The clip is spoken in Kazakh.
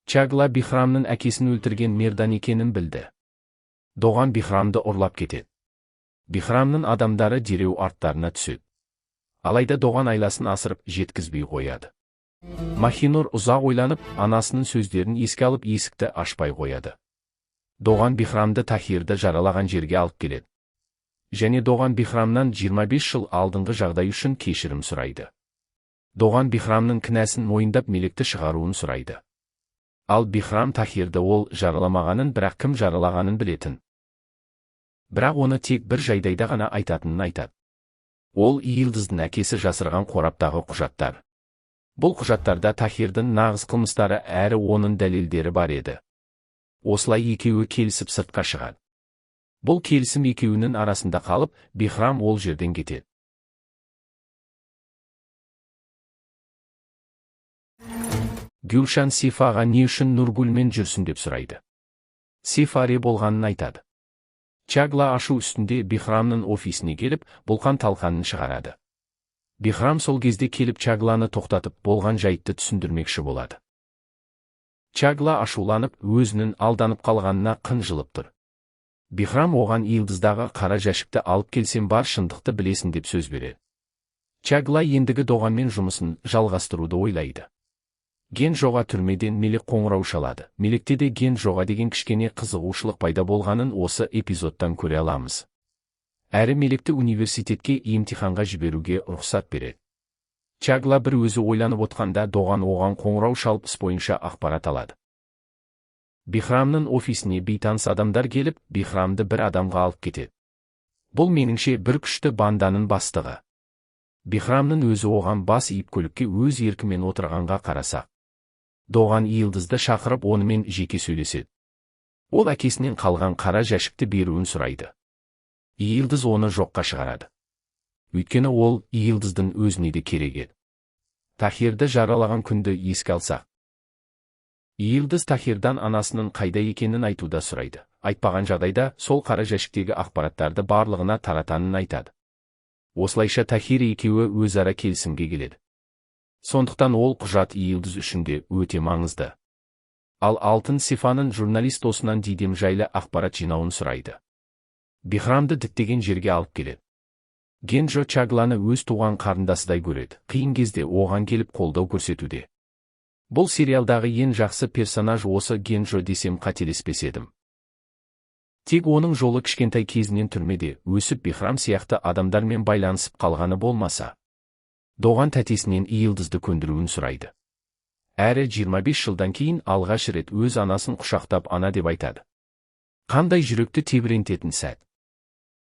Чагла Бихрамның әкесін өлтірген Мердан екенін білді. Доған Бихрамды ұрлап кетеді. Бихрамның адамдары дереу арттарына түседі. Алайда Доған айласын асырып, жеткізбей қояды. Махинур ұзақ ойланып, анасының сөздерін еске алып, есікті ашпай қояды. Доған Бихрамды Тахирді жаралаған жерге алып келеді. Және Доған Бихрамнан 25 жыл алдыңғы жағдай үшін кешірім сұрайды. Доған Бихрамның кінәсін мойындап, Мелекті шығаруын сұрайды. Ал Бихрам Тахирді ол жараламағанын, бірақ кім жаралағанын білетін. Бірақ оны тек бір жағдайда ғана айтатынын айтады. Ол Йылдыздың әкесі жасырған қораптағы құжаттар. Бұл құжаттарда Тахирдің нағыз қылмыстары әрі оның дәлелдері бар еді. Осылай екеуі келісіп сыртқа шығады. Бұл келісім екеуінің арасында қалып, Бихрам ол жерден кетеді. Гүлшан Сифаға не үшін Нұргүлмен жүрсін деп сұрайды. Сифа ре болғанын айтады. Чагла ашу үстінде Бихрамның офисіне келіп, бұлқан талқанын шығарады. Бихрам сол кезде келіп Чагланы тоқтатып, болған жайтты түсіндірмекші болады. Чагла ашуланып, өзінің алданып қалғанына қынжылып тұр. Бихрам оған Йылдыздағы қара жәшікті алып келсем бар шындықты білесің деп сөз береді. Чагла ендігі Доғанмен жұмысын жалғастыруды ойлайды. Генжоға түрмеден Мелек қоңырау шалады. Мелекте де Генжоға деген кішкене қызығушылық пайда болғанын осы эпизодтан көре аламыз. Әрі Мелекті университетке емтиханға жіберуге рұқсат береді. Чагла бір өзі ойланып отқанда Доған оған қоңырау шалып, іс бойынша ақпарат алады. Бихрамның офисіне бейтаныс адамдар келіп, Бихрамды бір адамға алып кетеді. Бұл меніңше бір күшті банданың бастығы. Бихрамның өзі оған бас иіп көлікке өз еркімен отырғанға қарасақ. Доған Йылдызды шақырып, онымен жеке сөйлеседі. Ол әкесінен қалған қара жәшікті беруін сұрайды. Йылдыз оны жоққа шығарады. Өйткені ол Йылдыздың өзіне де керек еді. Тахирді жаралаған күнді еске алсақ. Йылдыз Тахирдан анасының қайда екенін айтуда сұрайды. Айтпаған жағдайда сол қара жәшіктегі ақпараттарды барлығына таратанын айтады. Осылайша Тахир екеуі өзара келісімге келеді. Сондықтан ол құжат Йылдыз үшін де өте маңызды. Ал Алтын Сифаның журналист досынан Дидем жайлы ақпарат жинауын сұрайды. Бихрамды діттеген жерге алып келеді. Генжо Чагланы өз туған қарындасыдай көреді. Қиын кезде оған келіп қолдау көрсетуде. Бұл сериалдағы ең жақсы персонаж осы Генжо десем қателеспес едім. Тек оның жолы кішкентай кезінен түрмеде өсіп Бихрам сияқты адамдармен байланысып қалғаны болмаса. Доған тәтесінен Йылдызды көндіруін сұрайды. Әрі 25 жылдан кейін алғаш рет өз анасын құшақтап ана деп айтады. Қандай жүректі тебірентетін сәт.